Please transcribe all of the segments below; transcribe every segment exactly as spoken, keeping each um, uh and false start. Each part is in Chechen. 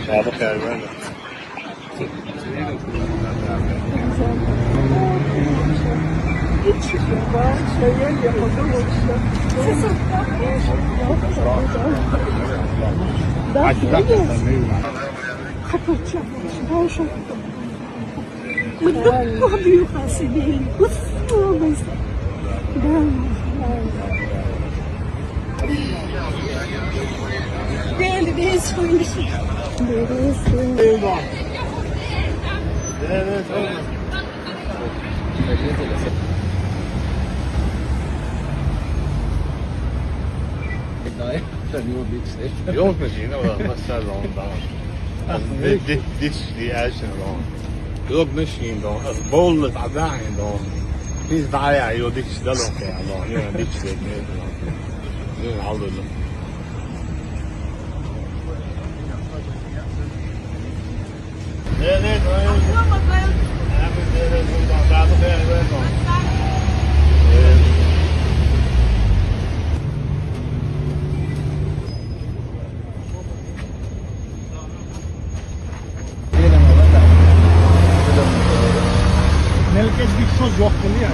Abi, xeyir versin. Hiç var, şey, yapamamışlar. Daha kapatacağım. Ben şu مدبوخة بيها خاصي بيها. بص، بص. Değerli bir insan. Değerli insan. Yok, Medina, والله ما صار لهم ضغط. دي، دي، دي، دي، ايش لهم؟ Yok, ماشيين لهم. بول تعبان لهم. في ضايع، يوديك شدلهم يا الله. يوديك شدلهم. يوديك شدلهم. Nel que diz só jogo ali,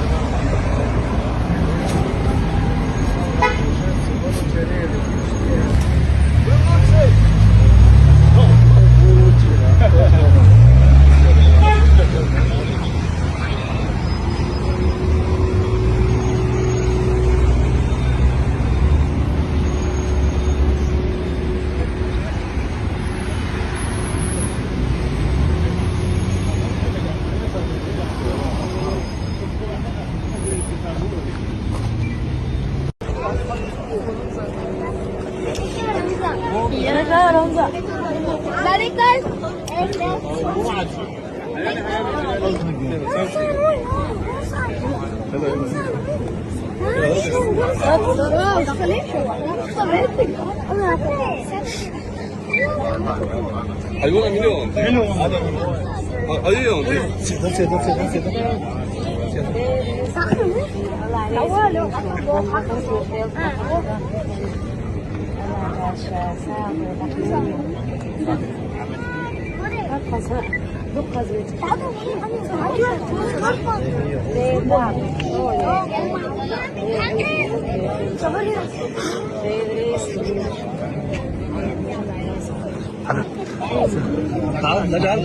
Allora, milioni. Milioni. Ah, ah, io non ti... Sì, sì, sì, sì, sì. تعال، لا، تعال.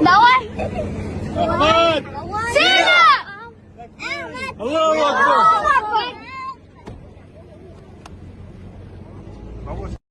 Давай.